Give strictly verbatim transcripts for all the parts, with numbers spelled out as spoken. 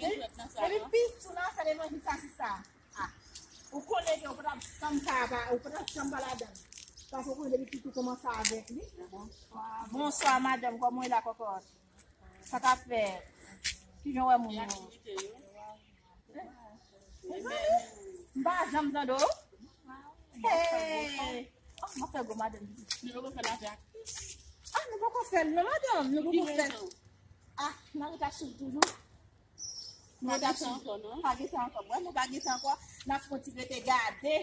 gen jwèt nan sa, non. Depi pitit ou nan fè levanjil sa, sista. Ah. Ou konnen ke ou pa t ap janm ka pa, ou pa t ap janm pa ladan. Paske ou konnen depi pitit ou kòmanse avèk li. Bonswa, madanm, kòman w ye la, kòkòt? Sa k ap fèt? Kijan w wè moun yo? M pa janm tande w. Hey! Oh, m ap fè gwo madanm. Nou poko fè l avè aktris. Ah, nou poko fè l, non, madanm, nou poko fè l. Ah, n a rete ap swiv toujou. Nou pa gen tan ankò, non? Pa gen tan ankò. Bon, nou pa gen tan ankò. N ap fè yon ti rete gade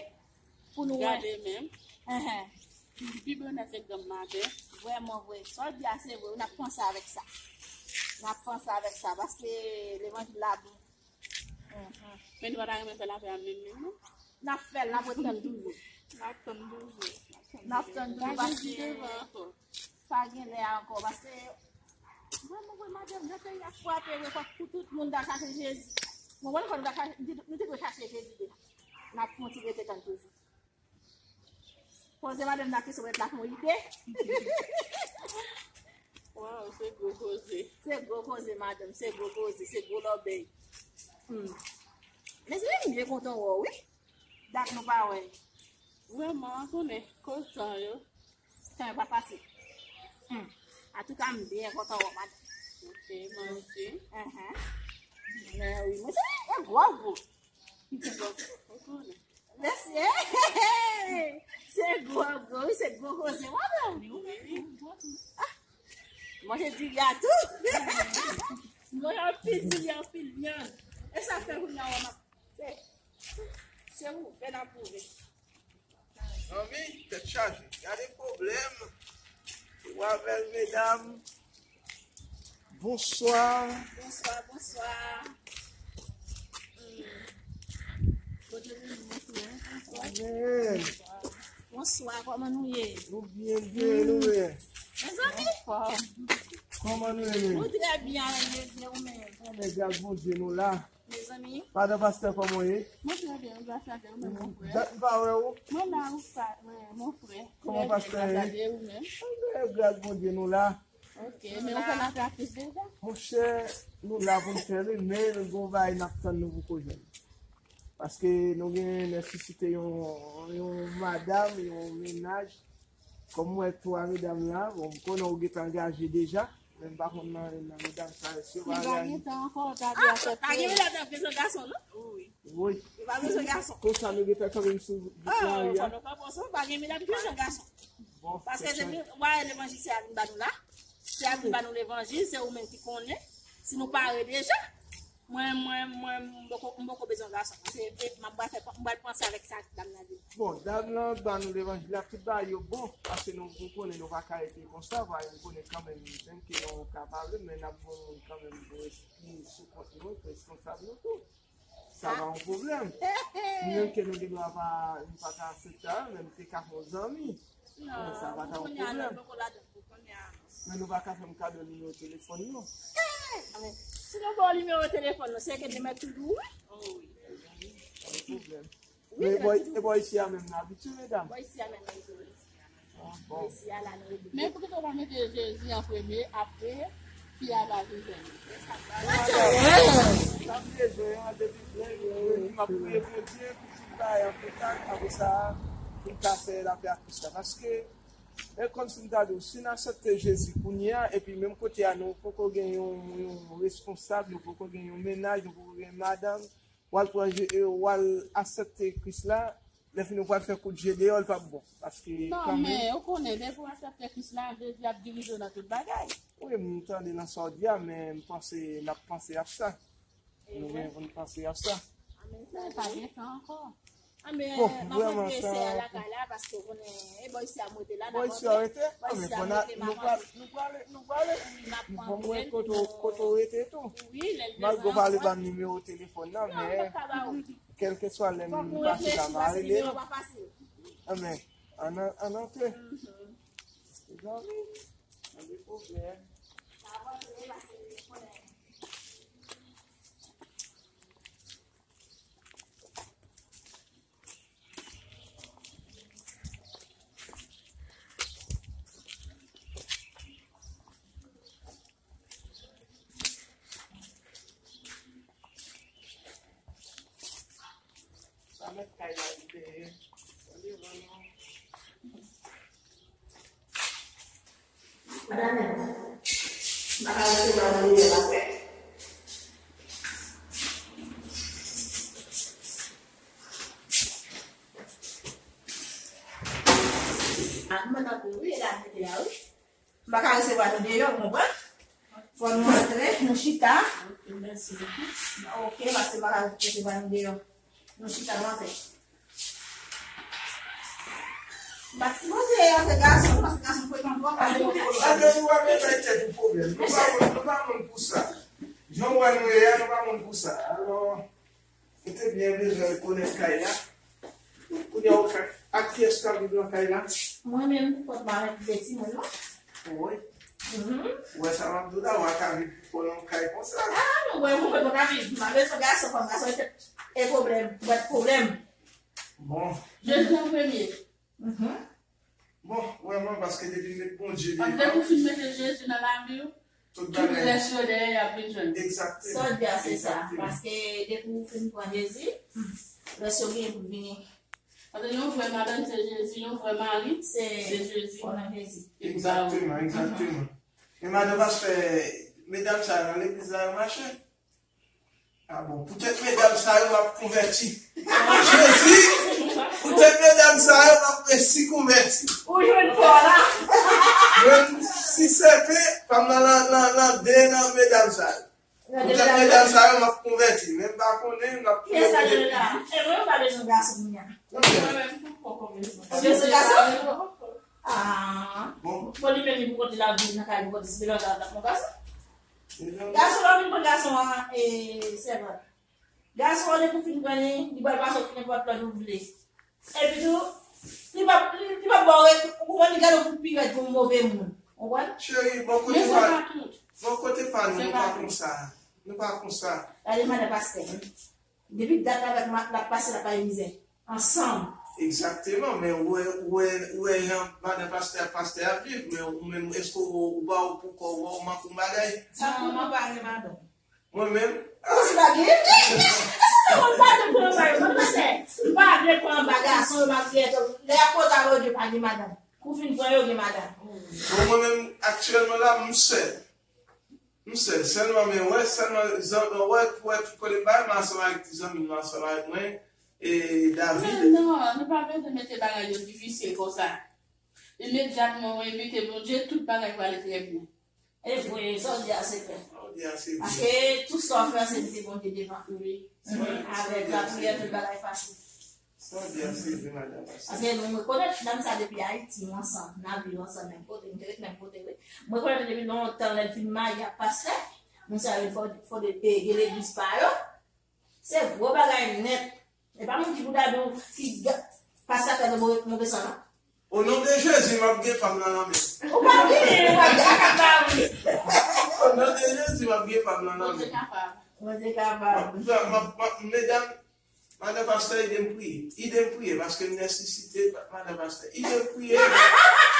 pou nou wè. Gade menm. Enhen. Pi bonè se granm maten. Vrèman vre. Sa w di a se vre, wi, n ap panse avèk sa. N ap panse avèk sa, paske levanjil la bon. Mhm. Men nou pa ta renmen fè l avè a menm, menm, non? N ap fè l, n ap ret tann toujou. N ap tann toujou. N ap tann toujou, paske pa gen lè ankò, paske vrèman vre, madanm, jan peyi a frape, vre, fòk pou tout moun ta chache Jezi. Bon, wè, nou ta chache, nou te dwe chache Jezi deja. N ap fè yon ti rete tann toujou. Poze madanm nan kesyon, mwen la fè yon ide. Waw, se gwo koze. Se gwo koze, madanm, se gwo koze, se gwo lòbèy. Hmm. Mezanmi, m byen kontan wè w, wi. Dat nou pa wè. Vrèman, konnen, koz tan yo. Tan yo pa fasil. Hmm. Antouka, m byen kontan wè w, madanm. Ok, mwen osi. Enhen. Men wi, men se, e gwo, gwo. Bon, ou konnen. Mèsi. Se gwo, gwo, wi, se gwo koze, madanm. Ah, manje diri a tou. Mwen anpil diri, anpil vyann. E sa fè kounye a, wè, m ap, se, se ouvè n ap ouvè. Zanmi, tèt chaje. Gade pwoblèm. Ou avè l, medam. Bonswa. Bonswa, bonswa. Hmm. Kote nou ye, mesye? Amen. Bonswa, kòman nou ye? Nou byen, byen, nou byen. Mezanmi. Kòman nou ye, menm? Nou trè byen, Bondye, ou menm? Anmè, gras Bondye, nou la. Mezanmi. Madan pastè, kòman w ye? Mwen trè byen, gras a Dye, ou menm, mon frè? Dat m pa wè w. Mwen la, ou pa, mwen, mon frè. Kòman pastè ye? Trè byen, gras a Dye, ou menm? Anmè, gras Bondye, nou la. Ok, men ou fè l avè aktris deja? Monchè, nou la pou n fè li, men nou gon bagay n ap tann nou poko jwenn. Paske nou gen nesesite yon, yon madanm, yon mennaj. Kòm m wè twa medam la, bon, m konnen ou gentan angaje deja, men m pa konn nan, nan medam sa yo, si yo pa angaje. Si pa gen tan ankò, ta dwe aksepte. Ah, pa gen medam k ap bezwen gason, non? Wi. Wi. Yo pa bezwen gason. Konsa nou gentan kanpe m sou bout la, wi. Ah, fò nou kanpe ansanm, pa gen medam k bezwen gason. Bon, paske se nou, w a levanjil se a vin ba nou la. Se a vin ba nou levanjil, se ou menm ki konnen. Si nou pare deja, mwen, mwen, mwen, m poko, m poko bezwen gason. Se, e, m ap pral fè, m pral panse avèk sa dam nan di. Bon, dam nan ba nou levanjil la, tout bagay yo bon, paske nou, nou konnen nou pa ka rete konsa, paske nou konnen kanmenm, menm ke nou ka pale, men n ap gon moun kanmenm pou ki sou kont nou, responsab nou tou. Sa pa yon pwoblèm. Nou menm ke nou gen dwa pa, nou pa ka aksepte a, men nou te ka fè yon zanmi. Non, sa pa ta yon pwoblèm. Men nou pa ka fè m kado nimewo telefòn nou. Si nou ba w nimewo telefòn nou, se ke demen toujou, wi. Pa gen pwoblèm. Men e bò, e bò isi a menm n abitye, medam. Bò isi a menm n abitye. Ah, bon. Bò isi a la, nou abitye. Men poukisa w pa mete Jezi an premye, apre fi a va vin jwenn? Sa m bezwen an, depi lè m di m ap priye Bondye pou tout bagay an kontak, apre sa, pou m ka fè lapè ak Kris la. Paske, e kòmsi m ta di w, si n aksepte Jezi kounye a, epi menm kote a, nou poko gen yon, yon responsab, nou poko gen yon mennaj, nou poko gen madanm, w al pran Je-, e, w al aksepte Kris la, Lè fini ou pral fè kout je deyò, l p ap bon. Paske non, kanmenm, men ou konnen, depi w aksepte Kris la, Jezi ap dirije w nan tout bagay. Wi, m tande nan sa w di a, men m panse n ap panse ap sa. Nou gen pou n panse ap sa. Anben, sa pa gen tan ankò. Anben, bon, m ap vrèman, antre sè a lakay la, paske ou konnen, e bò isi a m rete la, n ap antre. Bò isi a rete? Anben, fò n a, nou prale, nou prale, nou prale. Wi, n ap antre. Fò m wè kote w, kote w rete tou. Wi, lè l bezwen. Malgre w pa vle ban m nimewo telefòn nan, men kèlkeswa lè m pase la, m a rele w. Anben, ann, ann antre. Mezanmi, ann de pwoblèm. Sa mèt kay la ki peye. Sa devan nou. Madanm, m pa ka resevwa nou deyò la frè. A, nou mande anpil wi, e la mete a wi. M pa ka resevwa nou deyò, ou konprann? Fò nou antre, nou chita. Ok, mèsi bokou. Ok, paske m pa ka resevwa nou deyò. Nou chita, nou antre. M pa t sipoze antre gason, paske gason frekan twòp. Anben, nou ap bay tèt nou pwoblèm. Nou pa moun, nou pa moun pou sa. Jan w wè nou ye a, nou pa moun pou sa. Alò, nou te byen bezwen rekonèt kay la. Kounye a, ou fè, ak kiyès k ap viv nan kay la? Mwen menm, pou kont mwen avèk de timoun mwen. Wi. Mhm. Ou wè sa m ap di w la, ou pa ka viv pou kont nan yon kay konsa. A, mwen, mwen, mwen, mwen pa viv. M pa bezwen gason, fanm, gason, e pwoblèm, bwat pwoblèm. Bon. Jezi an premye. Mhm. Bon, vrèman, paske depi m met Bondye devan. Depi w fin mete Jezi nan lavi w, tout rès yo dèyè y ap vin jwenn. Egzakteman. Sa w di a, se sa. Egzakteman. Paske depi w fin pran Jezi, rès yo genyen pou vini. Paske yon vrè madanm se Jezi, yon vrè mari se Jezi. Fò nan Jezi. Egzakteman, egzakteman. Men madan pastè, medam sa yo nan legliz la yo mache. A bon, poutèt medam sa yo m ap konvèti. Jezi, poutèt medam sa yo m ap resi konvèti. Ou jwenn pa w la. Mwen, si se te, pa m nan, nan, nan, nan de nan medam sa yo. Poutèt medam sa yo m ap konvèti. Men m pa konnen, m ap konvèti. Kiyès sa yo la? E mwen, m pa bezwen gason kounye a. Ok. Ou bezwen gason? A. Bon. Bon, li menm, li pou konte la vin nan kay, li pou konte si la, la, la, gason. Gason, lè w vin pran gason an, e, sèvant. Gason an, depi w fin pran li, li pral pase w nenpòt lòt ou vle. Epi tou, li p ap, li, li p ap ba w, ou konprann, li gade w pou pi rèd, pou move moun. Ou konprann? Cheri, bò kote pa, bò kote pa nou, nou pa konsa. Nou pa konsa. Gade madan pastè. Depi dat la, l ap pase, l ap pase mizè. Ansanm. Egzakteman, men ou wè, ou wè, ou wè jan madan pastè ak pastè ap viv, men ou menm, èske ou, ou pa ou pou kò w, ou manke yon bagay? Sa pou mwen pa gen madanm. Mwen menm? Ou si pa gen? Èske ou pa vle pran anba yo? Mwen pastè, m pa vle pran anba gason yo, m ap gen, lè y ap poze avè yo, yo pa gen madanm. Kou fin pran yo, gen madanm. Bon, mwen menm, aktyèlman la, m sèl. M sèl, sèlman, men wè, sèlman, zan, wè, wè, tout kote m bay, m ansanm avèk ti zanmi m, ansanm avèk mwen, e David. Men non, nou pa bezwen mete bagay yo difisil konsa. Imedyatman ou envite Bondye, tout bagay prale trè byen. E vre, sa w di a se vre. Sa w di a se vre. Paske tout sa w fè, se mete Bondye devan. Wi. Avèk lapriyè, tout bagay fasil. Sa w di a se vre, madan pastè. Paske nou rekonèt, dam sa depi Ayiti, nou ansanm, n ap viv ansanm menm kote, nou te ret menm kote, wi. Mwen rekonèt depi lontan, lè l fin marye ak pastè, moun sa yo fò, fò de, e, gen legliz pa yo. Se gwo bagay nèt. E pa moun ki pou ta di w, ki ga-, pastè fè de move, move san, non. O non de Jezi, m ap gen pa m nan lanmè. Ou p ap gen, ou p ap gen, ak mari. O non de Jezi, m ap gen pa m nan lanmè. Bondye kapab. Bondye kapab. M ap, m ap, m ap, medam, madan pastè, ede m priye. Ede m priye, paske m nesesite madan pastè. Ede m priye.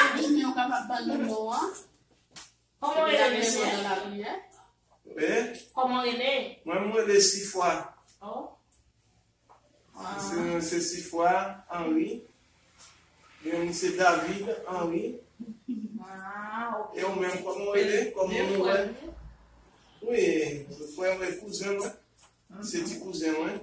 Ebyen, ou kapab ban nou non an? Kòman w rele, mesye? Wi? Kòman w rele? Mwen, m rele Sifwa. Oh. Se, se Sifwa Henry. Mwen, se David Henry. Ah, ok. E ou menm, kòman w rele? Kòman w rele? Wi, frè mwen, kouzen mwen. Se ti kouzen mwen.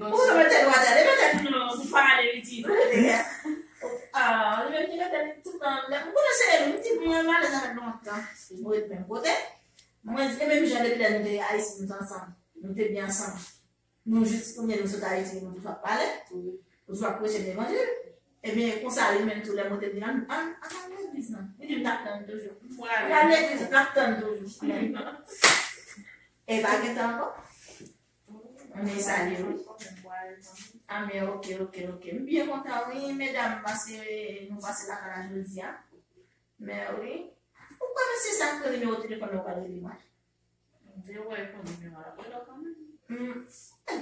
Ou mete dwat ale, mete non, ou pa ale pitit. Ah, li mete dwat ale tout tan. Lè m konnen se li, m di mwen m alèz avèk lontan. Mwen ret menm kote. Mwen di, e menm jan depi lè nou te Ayiti, nou te ansanm. Nou te byen ansanm. Nou jis kounye a nou sot Ayiti, nou toujou ap pale. Toujou ap preche levanjil. Ebyen, konsa li menm tou lè mwen te di l, an, an, an al legliz nan. Li di m n ap tann toujou. An al legliz, n ap tann toujou. E pa gen tan ankò. Mwen salye wi. Amen, ok, ok, ok. M byen kontan wi, medam, pase nou pase lakay la jodi a. Men wi. Ou konnen se sa k rele nimewo telefòn nan ou pral rele mwen. Depi w wè konn nimewo a, l ap rele w kanmenm. Hmm.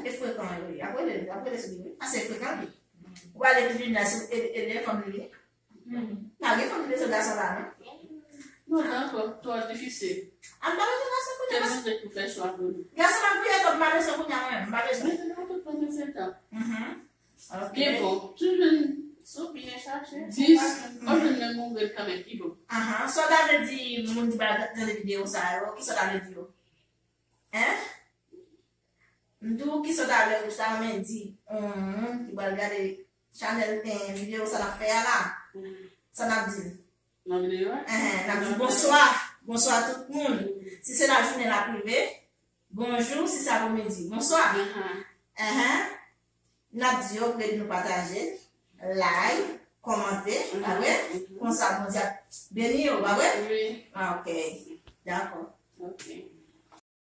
E frekan yo ye. Ap rele, ap rele sou li wi. Ase frekan li. Ou pral epi vin la sou e, e, e, fanm li ye. Hmm. Pa gen fanm ki bezwen gason la, non? Non, dakò, twò difisil. A, m pa bezwen gason kounye a. Te mande pou fè chwa pou li. Gason m ap priye twòp, m pa bezwen kounye a mwen menm, m pa bezwen. Men se nan tout pwoteje tan. Mhm. Ok. Gen bon, tou jwenn sou byen chache, dis, ou jwenn menm ou ret kanmenm pi bon. Ahan, sa w ta vle di moun ki pral gade videyo sa yo, kisa w ta vle di yo? Hein? M di w kisa w ta vle, ou ta renmen di yon moun ki pral gade chanèl, eh, videyo sa n ap fè a la? Sa n ap di l? Nan videyo a? Enhen, n ap di bonswa. Bonswa tout moun. Si se lajounen l ap rive, bonjou, si se apremidi, bonswa. Enhen. N ap di yo pou ede nou pataje, like, kòmante, pa vre? Konsa Bondye ap beni yo, pa vre? Wi. Ah, ok. Dakò. Ok.